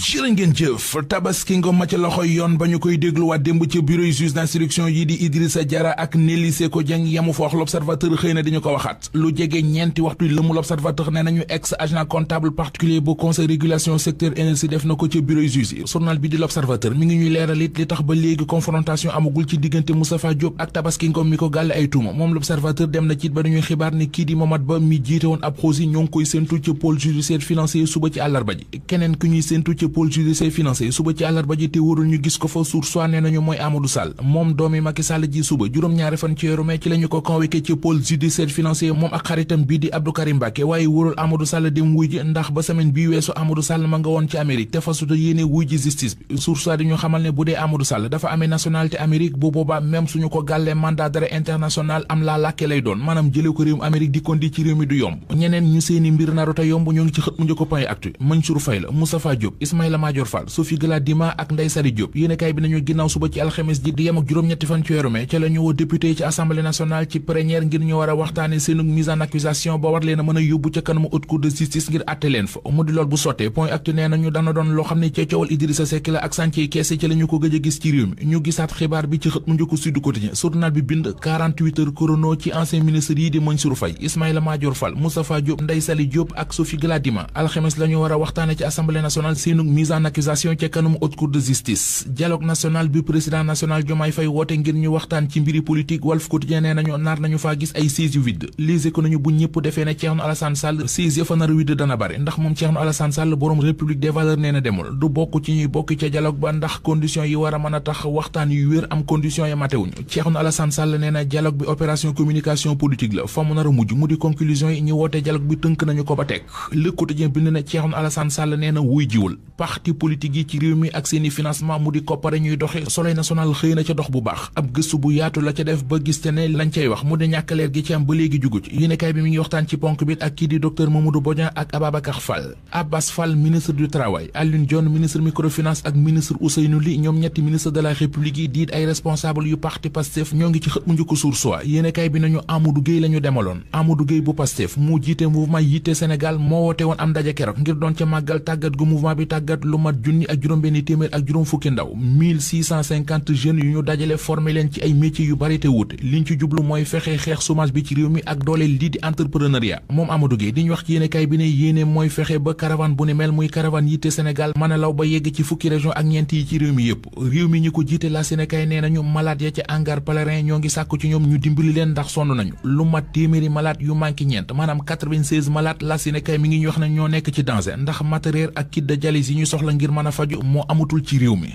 jërë ngeen jëf Tabaski Ngom ma ca loxoy yoon ba ñu koy dégluwaat démb ca bureau juge d'instruction yi di Idrissa Diarra ak Nelly Séko Dieng yamu fa wax l'observateur xëy na dañu ko waxaat lu jege ñeenti waxtu lëmu l'observateur ne nañu ex agent comptable particulier bu conseil régulation secteur énergie def na ko ca bureau juge yi journal bi di l'observateur mi ngi ñuy leeral it li tax ba léegi confrontation amagul ci diggante Moustapha Diop ak Tabaski Ngom mi ko gàll ay tuuma moom l'observateur dem na ci ba dañuy xibaar ne kii di Momad Ba mi jiite woon ab xoosi ñoo ngi koy séntu ca pôle judiciaire financier suba ci àllarba ji keneen ku ñuy séntu ca pôle judiciaire financier suba ci àllarba ji te wóorul ñu gis ko fa sour soi nee nañu mooy Amadou Sall moom doomi Macky Sall ji suba juróom-ñaari fan ci weeru mai ci la ñu ko convoqué ci pôle judiciaire financier moom ak xaritam bii di Abdou Karim Mbacké waaye wóorul Amadou Sall dem wuy ji ndax ba semaine bii weesu Amadou Sall ma nga woon ci Amérique te fasuta yéene wuy ji justice bi sour soi di ñu xamal ne bu dee Amadou Sall dafa amee nationalité Amérique bu boobaa même suñu ko gàllee mandat d'arrêt international am laa làkke lay doon maanaam jëlee ko réewum Amérique di kondi ci réew mi du yomb ñeneen ñu seeni mbir naruta yomb ñoo ngi ci xët mu njëkk point actu Mansour Faye la Moustapha Diop Ismaïla Madior Fall Sophie Gladima ak Ndeye Sali Diop yéenekaay bi nañu ginnaaw suba ci alxames ji di yem ak juróom-ñetti fan ci weeru mai ca la ñu woo député ci assemblée nationale ci plénière ngir ñu war a waxtaane seenu mise en accusation ba war leen a mën a yóbbu ca kanamu haute cour de justice ngir àtte leen fa mu di lool bu sottee point actu nee nañu dana doon loo xam ne ca coowal Idrissa Seck la ak sànce keese ci la ñu ko gëj a gis ci réew mi ñu gisaat xibaar bi ci xët mu njëkk Sud Quotidien journal bi bind 48 heures chrono ci ancien ministre yi di Mansour Faye Ismaïla Madior Fall Moustapha Diop Ndeye Sali Diop ak Sophie Gladima alxames la ñu war a waxtaane ci assemblée nationale seenu mise en accusation ca kanamu haute cour de justice dialogue national bi président national Diomaye Faye woote ngir ñu waxtaan ci mbiri politique Walf Quotidien nee nañu nar nañu faa gis ay sièges yu vide Les Échos nañu bu ñëpp defee ne Thierno Alassane Sall sièges ya fa nar a vide dana bari ndax moom Thierno Alassane Sall boroom République des valeurs nee na demul du bokk ci ñuy bokk ca dialogue ba ndax condition yi war a mën a tax waxtaan yu wér am condition ya matewuñu Thierno Alassane Sall nee na dialogue bi opération communication politique la fa mu nar a mujj mu di conclusion yi ñu woote dialogue bi tënk nañu ko ba teg Le Quotidien bind na Thierno Alassane Sall nee na wuy jiwul parti politique yi ci réew mi ak seeni financement mu di koppare ñuy doxe Soleil national xëy na ca dox bu baax ab gëstu bu yaatu la ca def ba gis te ne lañ cay wax mu di ñàkkaleer gi ci am ba léegi jugu ci yéenekaay bi mi ngi waxtaan ci ponk bi ak kii di docteur Mamadou Bodian ak Ababacar Fall Abbas Fall ministre du travail Alioune Dione ministre microfinance ak ministre Ousseynou Ly ñoom ñetti ministre de la république yi diit ay responsable yu parti Pastef ñoo ngi ci xët mu njëkk Source A yéenekaay bi nañu Amadou Gueye la ñu demaloon Amadou Gueye bu Pastef mu jiite mouvement Yitte Sénégal moo woote woon am ndaje keroog ngir doon ca màggal tàggat gu mouvement bi tàggat lu mat junni ak juróom-benn téeméer ak juróom fukki ndaw 1650 jeunes yu ñu dajale formé leen ci ay métiers yu bari te wuute liñ ci jublu mooy fexe xeex chômage bi ci réew mi ak doole lii di entrepreneuriat moom Amadou Gueye di ñu wax ci yéenekaay bi ne yéene mooy fexe ba caravane bu ni mel muy caravane Yitte Sénégal mën a law ba yegg ci fukki région ak ñeent yi ci réew mi yépp réew mi ñi ko jiite la Sénégal nee nañu malade ya ca hangar pèlerin ñoo ngi sàkku ci ñoom ñu dimbali leen ndax sonn nañu lu mat téeméeri malade yu manqué ñeent maanaam 96 malade la Sénégal mi ngi ñu wax ne ñoo nekk ci danger ndax matériel ak kit de dialyse yi ñu soxla ngir mën a faju moo amatul ci réew mi